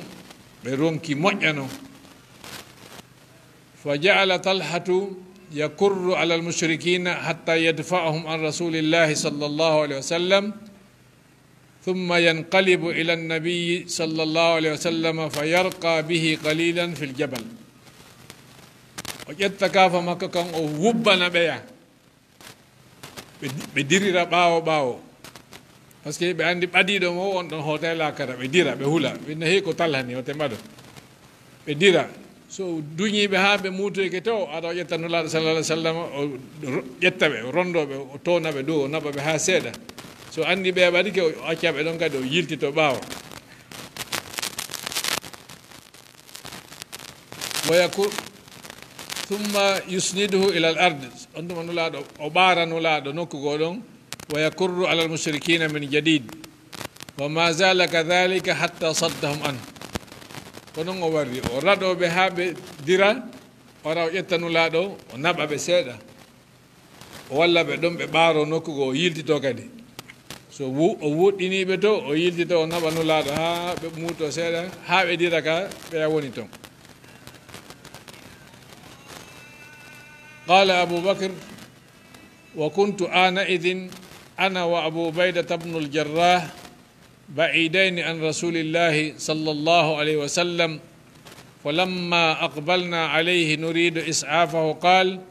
ɓe ronki moƴƴa non. فجعل طلحة يكر على المشركين حتى يدفعهم عن رسول الله صلى الله عليه وسلم، ثم ينقلب إلى النبي صلى الله عليه وسلم فيرقى به قليلا في الجبل. O ƴetta kaafa makko kan, o wubbana ɓeya. Ɓe di-, ɓe dirira ɓaawo ɓaawo. Parce que ɓe anndi ɓadiiɗo mo on ɗon hoota e laakara, ɓe dira, ɓe hula. Ɓe nehey ko Talha ni, hoto ɓado. Ɓe dira. So duñii ɓe haa ɓe muutoyke to, aɗa o ƴetta Nulaaɗo sallallahu alayhi wa sallam, o ro-, ƴetta ɓe, o ronndoo ɓe, o toona ɓe dow, o naɓa ɓe haa seeɗa. So anndi ɓe ɓadike, o acca ɓe ɗon kadi, o yiltito ɓaawo. ويكر ثم يسنده إلى الأرض. On tuma Nulaaɗo, o ɓaara Nulaaɗo nokku goo ɗon. ويكر على المشركين من جديد. وما زال كذلك حتى صدهم عنه. Ko non o warri, o raɗoo ɓe haa ɓe dira, o ara o ƴetta Nulaaɗo, o naɓa ɓe seeɗa. O walla ɓe ɗon, ɓe ɓaaroo nokku goo, o yiltitoo kadi. So wu-, o wuɗɗinii ɓe to, o yiltitoo, o naɓa Nulaaɗo haa ɓe muutoo seeɗa, haa ɓe dira ka ɓeya woni ton. قال أبو بكر: وكنت آنئذ أنا وأبو عبيدة بن الجراح بعيدين عن رسول الله صلى الله عليه وسلم، فلما أقبلنا عليه نريد إسعافه قال: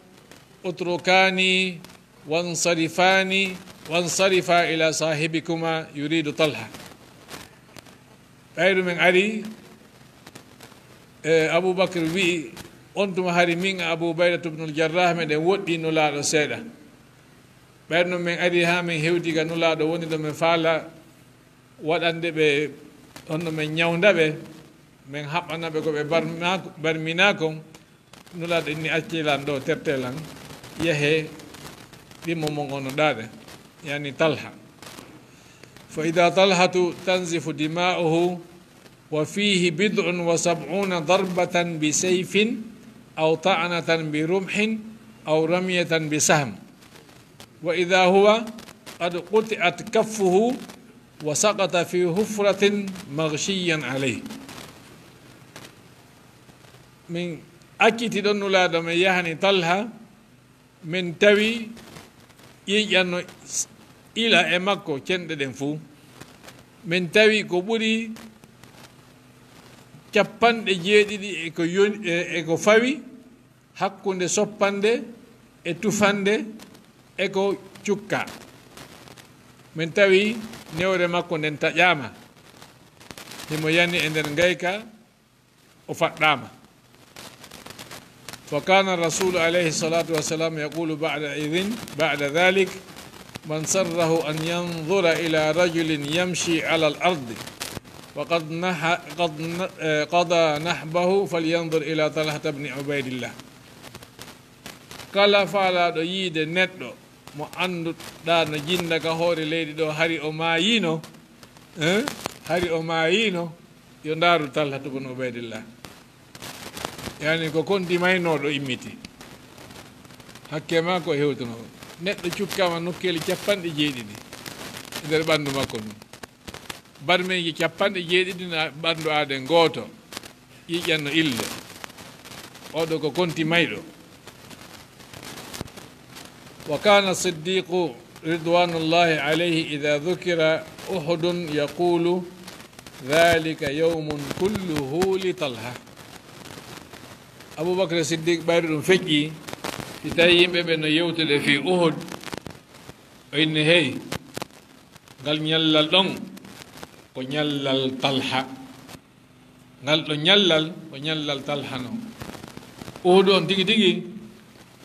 اتركاني وانصرفان، وانصرفا إلى صاحبكما، يريد طلحة. Ɓayru men ari, e, Abubakar wi'i, on tuma hari min e Abu Ubaydatu ibnul Jarrah meɗen woɗɗi Nulaaɗo seeɗa. Ɓayru non men ari haa men hewti ga Nulaaɗo woni ɗo men faala waɗande ɓe, honno men ñawnda ɓe, men haɓɓana ɓe ko ɓe barma-, barminaa kon. Nulaaɗo inni: "Accee lan ɗo, tertee lan, yahee, ɗimmo mon ono ɗaɗe," yani Talha. "فإذا طلحة تنزف دماؤه وفيه بضع وسبعون ضربة بسيف أو طعنة برمح أو رمية بسهم." وإذا هو قد قطعت كفه وسقط في حفرة مغشيا عليه. Min acciti ɗon Nulaaɗo, men yahani Talha, men tawi ƴiiƴan no ila e makko cenɗe ɗen fuu. Men tawi ko ɓuri capanɗe jeeɗiɗi e ko yon-, e, e ko fawi hakkunde soppande e tufande e ko cukka. Men tawi newre makko nden taƴaama. Himo yani e nder ngayka, o faɗɗaama. فكان الرسول عليه الصلاة والسلام يقول بعد إذن، بعد ذلك: "من سره أن ينظر إلى رجل يمشي على الأرض وقد نح-، قد ن-، eh, قضى نحبه فلينظر إلى طلحة بن عبيد الله." Kala faalaaɗo yiide neɗɗo mo annduɗaa no jinda ka hoore leydi ɗo, hari o maayiino, eh? Hari o maayiino, yo ndaaru Talhatu bun Ubaydillah. Yani ko konti maynooɗo immiti. Hakke maako e hewtuno. Neɗɗo cukkaama nokkeeli capanɗe jeeɗiɗi e nder ɓanndu makko ndun. Barmeeji capanɗe jeeɗiɗi na ɓanndu aaden gooto, ƴiiƴan no ilde. Oɗo ko konti mayɗo. وكان الصديق رضوان الله عليه إذا ذكر أحد يقول: "ذلك يوم كله لطلحة." Abubakar Siddiq, ɓayru ɗum feƴƴi, si tawi yimɓe ɓe no yewtude fii Uhud, o inni: "Hey, Ngal ñallal ɗon ko ñallal Talha. Ngal ɗo ñallal ko ñallal Talha non. Uhud on tigi tigi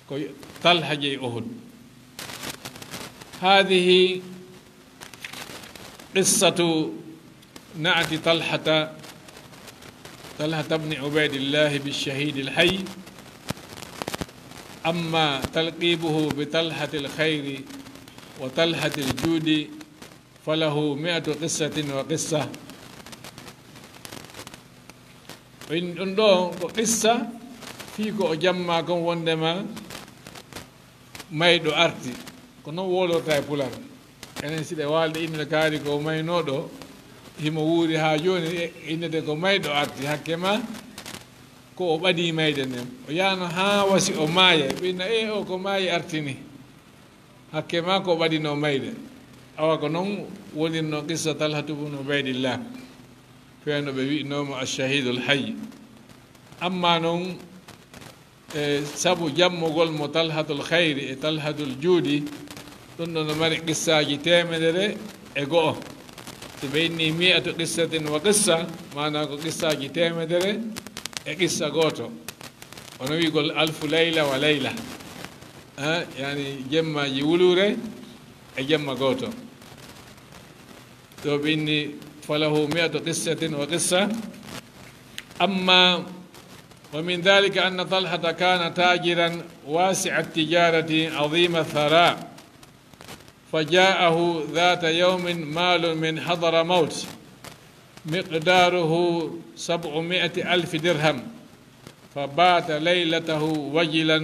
ko Talha jeyi Uhud. هذه قصة نعت طلحة، طلحة بن عبيد الله بالشهيد الحي. أما تلقيبه بطلحة الخير وطلحة الجود فله مئة قصة وقصة. Ɗum ɗo ko qissa fii ko o jamma kon wondema mayɗo arti. Ko non wowlorta e pular. Enen siɗe waalde innde kaari ko maynooɗo, himo wuuri haa jooni, e innete ko mayɗo arti. Hakke ma ko o ɓadii mayde nden. O yaano haa wasi o maaya. Ɓe inna, "E o ko maayi artini." Hakke ma ko ɓadinoo mayde. Awa ko non wonirnoo qissa Talhatu bun Ubaydillah. Fewndo ɓe wi'noo mo Ash-Shahidul Hayy. Amma non, e sabu jammugol mo Talhatul Khayri e Talhatul Juudi, ɗum ɗo no mari qissaaji teemedere e go'o. Si ɓe inni mi'atu qissatin wa qissa, maanaa ko qissaaji teemedere e qissa gooto. Hono wi'ugol alfu layla wa layla. Ha, yani jemmaaji wuluure e jemma gooto. To ɓe inni, فله مئة قصة وقصة. أما ومن ذلك أن طلحة كان تاجرا واسع التجارة عظيم الثراء، فجاءه ذات يوم مال من حضرموت مقداره سبعمائة ألف درهم، فبات ليلته وجلا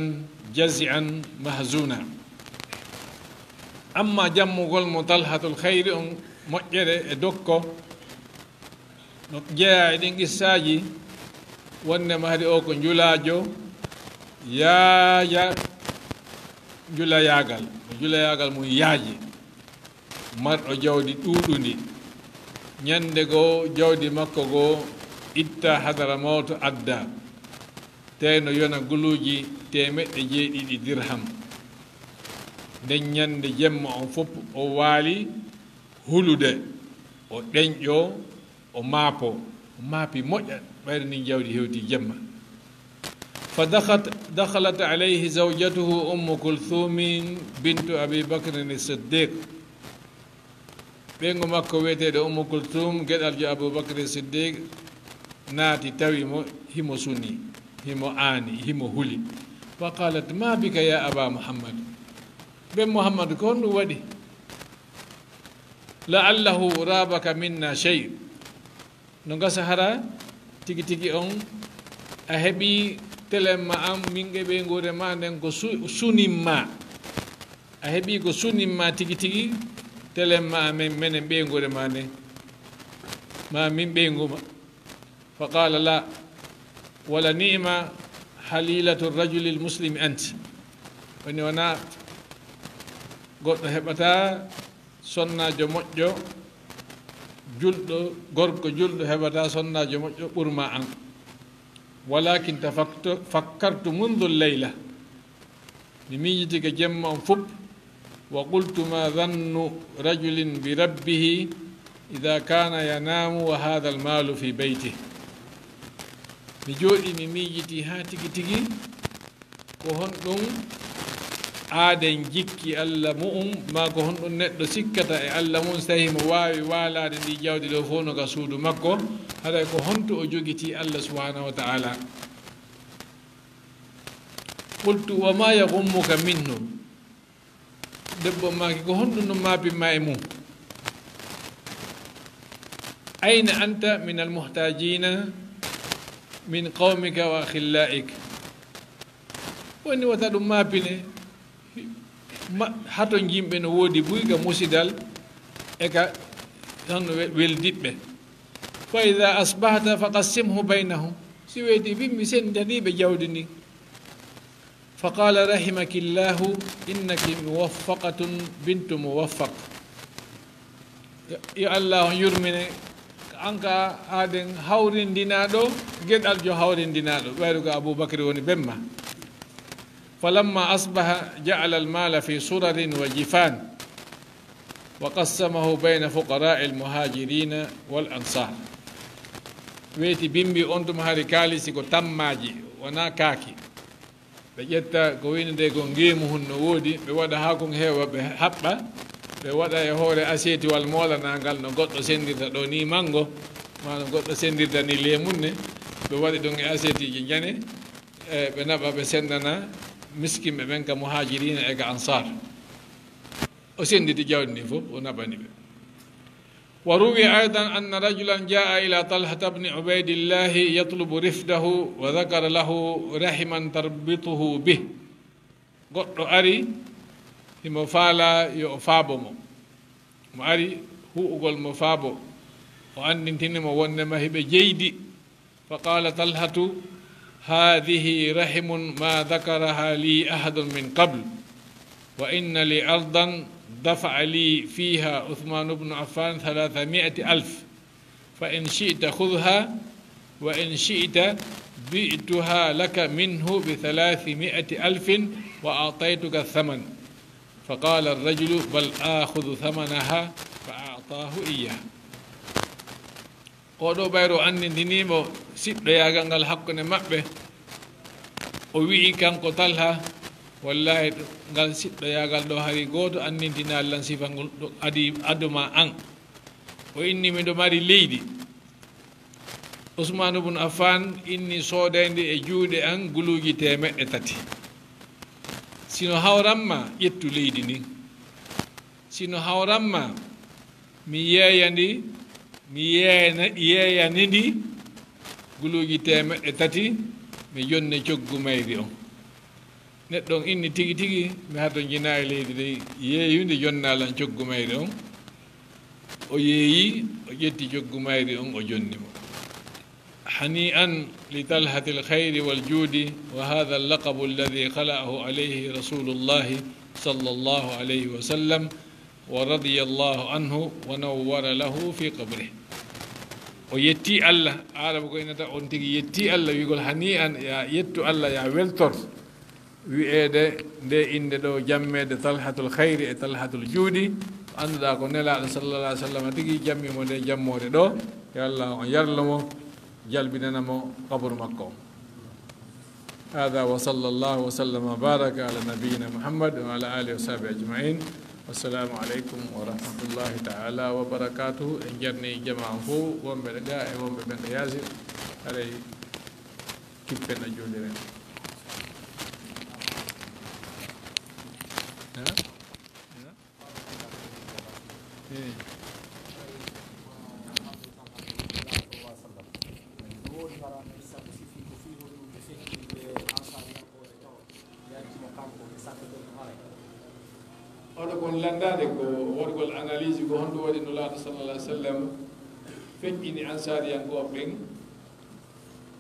جزعا محزونا. Amma jammugol mo Talhatul Khayri on moƴƴere e dokko, no jeyaa e ɗin qissaaji, wonde mahdi o ko njulaajo yaaja njulayaagal, ko njulayaagal mum yaaji, marɗo jawdi ɗuuɗundi. Ñande goo jawdi makko goo itta Hadara Mawto adda, tee no yona guluuji teemeɗɗe jeeɗiɗi dirham. Nden ñande jemma on fof o waali hulude, o ɗenƴoo, o maapoo, o maapi moƴƴa, ɓayri ndin jawdi hewti jemma. فدخلت، دخلت عليه زوجته أم كلثوم بنت أبي بكر الصديق. Ɓeyngu makko wi'eteeɗo Ummu Kulthum, geɗaljo Abu Bakr Siddiq, naati tawi mo, himo suni, himo aani, himo huli. فقالت: ما بك يا أبا محمد؟ Ben Muhammad, ko honɗum waɗi? لعله رابك منا شيء. No gasa hara tigi tigi on a heɓi telemma an, min e ɓeynguure ma nden ko su-, sunimma. A heɓi ko sunimma tigi tigi, telemma amen, menen ɓeynguure ma nden. Ma min ɓeyngu ma. فقال: لا، ولنعم حليلة الرجل المسلم أنت. Woni wona goɗɗo heɓata sonnaajo moƴƴo, julɗo, gorko julɗo heɓata sonnaajo moƴƴo ɓurma an. ولكن تفكت-، فكرت منذ الليلة. Mi miijitike jemma on fof. وقلت: ما ظن رجل بربه إذا كان ينام وهذا المال في بيته. Mi jooɗi, mi miijiti haa tigi tigi, ko honɗum aaden jikki Alla mu'um, maa ko honɗum neɗɗo sikkata e Alla mum, so tawi mo waawi waalaade ndi jawdi ɗo fof no ka suudu makko, haray ko honto o jogitii Alla subhaanahu wa ta'ala. قلت: وما يغمك منه؟ Debbo maaki: ko honɗum no maapimma e mum? أين أنت من المحتاجين من قومك وأخلائك؟ Woni wota ɗum maapine. Ma-, haton yimɓe no woodi buy ka musidal e ka tan we-, weldiɓɓe. فإذا أصبحت فقسمه بينهم. Si weeti bimmi, senndanii ɓe jawdi ndin. فقال: رحمك الله، إنك موفقة بنت موفق. Yo, yo Allah on yurmine, an ka aden hawrindinaaɗo, geɗaljo hawrindinaaɗo, ɓayru ko Abu Bakri woni bemma. فلما أصبح جعل المال في سرر وجفان. وقسمه بين فقراء المهاجرين والأنصار. Weyti bimbi on tuma hari kaalisi ko tammaaji, wonaa kaaki. Ɓe ƴetta ko woni nde ko ngeemu hun no woodi, ɓe waɗa haa kon heewa, ɓe haɓɓa, ɓe waɗa e hoore aseetiwal moolanaangal no goɗɗo senndirta ɗo ni manngo, maa no goɗɗo senndirta ni leemunne, ɓe waɗi ɗum e aseetiiji njane, e ɓe naɓa, ɓe senndana miskinɓe ɓen ka muhaajiriina e ka ansaar. O sennditi jawdi ndin fof, o naɓani ɓe. وروي أيضا أن رجلا جاء إلى طلحة بن عبيد الله يطلب رفده وذكر له رحما تربطه به. Goɗɗo ari, himo faalaa yo o faabo mo. Mo ari huu'ugol mo faabo, o anndintini mo wonnde ma hiɓe jeydi. فقال طلحة: هذه رحم ما ذكرها لي أحد من قبل، وإن لي أرضا دفع لي فيها عثمان بن عفان ثلاثمائة ألف، فإن شئت خذها، وإن شئت بعتها لك منه بثلاثمائة ألف وأعطيتك الثمن. فقال الرجل: بل آخذ ثمنها، فأعطاه إياه. Oo ɗoo ɓayru o anndintinii mo siɗɗoyaagal ngal hakkunde maɓɓe. O wi'i kanko Talha: "Wallaahi, ngal siɗɗoyaagal ɗoo hari gooto anndintinaali lan sifa ngol ɗo adi ado maa an." O inni: "Miɗo mari leydi." Usmaanu bun Affaan inni: "Soodee ndi e juuɗe an guluuji teemeɗɗe tati. Si no hawran ma, ƴettu leydi ndin. Si no hawran ma, mi yeeya ndi, mi yeeyana, yeeyani ndi guluuji teemeɗɗe tati, mi jonne coggu mayri on." Neɗɗo on inni: "Tigi tigi, mi hatonjinaa e leydi dey, yeeyu ndi, jonnaa lan coggu mayri on." O yeeyi, o ƴetti coggu mayri on, o jonni mo. هنيئا لطلحة الخير والجود، وهذا اللقب الذي خلقه عليه رسول الله صلى الله عليه وسلم، ورضي الله عنه ونور له في قبره. O yetti Allah, Aarabu ko innata on tigi yetti Allah, wi'ugol hanii an, ya yettu Allah, ya weltor. Wi'eede nde innde ɗoo, jammeede Talhatul Khayri e Talhatul Juudi, ko annduɗaa ko Nelaaɗo sallallahu alaihi wasallam tigi jammi mo nde jammoore ɗoo, yo Allah on yarlo mo, jalbinana mo qaburu makko on. هذا وصلى الله وسلم وبارك على نبينا محمد وعلى آله وصحبه أجمعين. والسلام عليكم ورحمة الله تعالى وبركاته. En jarni jamaa on fof, wonɓe ɗo gaa e wonɓe ɓen ɗo yaasi. Haray kippen a juuliren. Ha? Ha? Eh. Oɗo kon lanndaade ko waɗugol analyse ko honɗum waɗi Nulaaɗo sallallahu alaihi wasallam feƴƴini Ansaariyankooɓe ɓen,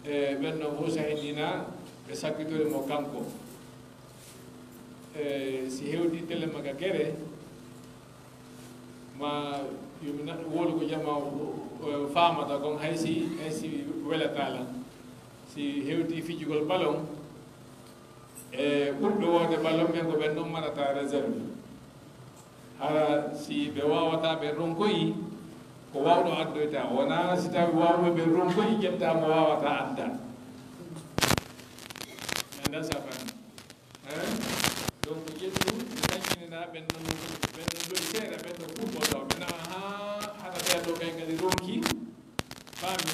e ɓen ɗon fof sahindina ɓe sakkitori mo kanko. E si hewti tele maka gere, ma yumi naɗɗo wolu ko jama o, o faamata kon, hay si, hay si welataa lan. Si hewti fijugol balon, e ɓurɓe woode balon ɓen ko ɓen ɗon marata réserve. Hara si ɓe waawataa ɓe ronkoyi, ko waawɗo addoyta. Wonaa si tawi waawɓe ɓe ronkoyi, ƴetta mo waawataa adda. Anda saban. Hein? Donc, ƴettu, ɓe taƴinina ɓen ɗon, ɓen ɗon ɗo seeɗa, ɓen ɗon fuɗɗoto. Ɓe nawa haa hara ɓeya ɗo kay kadi ronki, faami.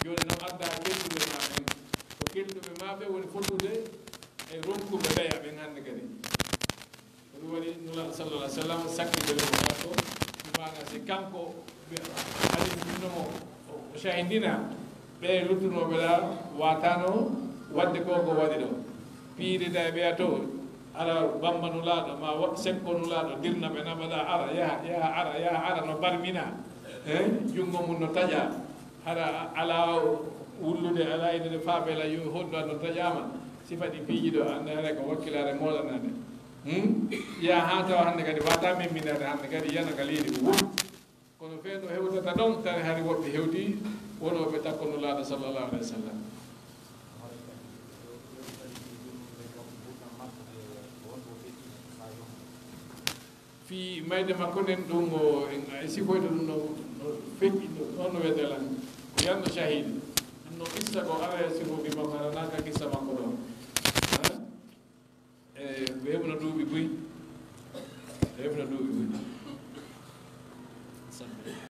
Jooni noon adda kelɗuɓe ma ɓen. Ko kelɗuɓe ma ɓe woni fottude e ronkuɓe ɓeya ɓen hannde kadi. Ko ɗum waɗi Nulaaɗo sallallahu alaihi wasallam sakkitiri mo kanko, ɗum maana si kanko ɓe hadisino mo, o, o shahidina, ɓe luttunooɓe ɗa waatano waɗde ko ko waɗi ɗo. Piirida e ɓeya to, ara bamba Nulaaɗo, ma wa-, sekko Nulaaɗo, dirna ɓe, naɓa ɗa, ara, yaha, yaha, ara, yaha, ara, no barmina. Eh, junngo mum no taƴa. Hara alaa wullude, alaa innde faabela, yo hondu an no taƴaama. Sifa ɗi piiji ɗo, annde hara ko wakkilaare moolanaade. Hmm? Yaa haa tawa hannde kadi wata memminaade, hannde kadi yana ka leydi ko woni. Kono fee no hewtata ɗon, tawi hari woɓɓe hewti wonooɓe takko Nulaaɗo sallallahu alaihi wasallam. Mayde makko nden ɗum o e sifoyde ɗum no no feƴƴi no ɗon no weedelan ko yanno shahidi ɗum no qissa ko ala e sifofi makko alanaka qissa makko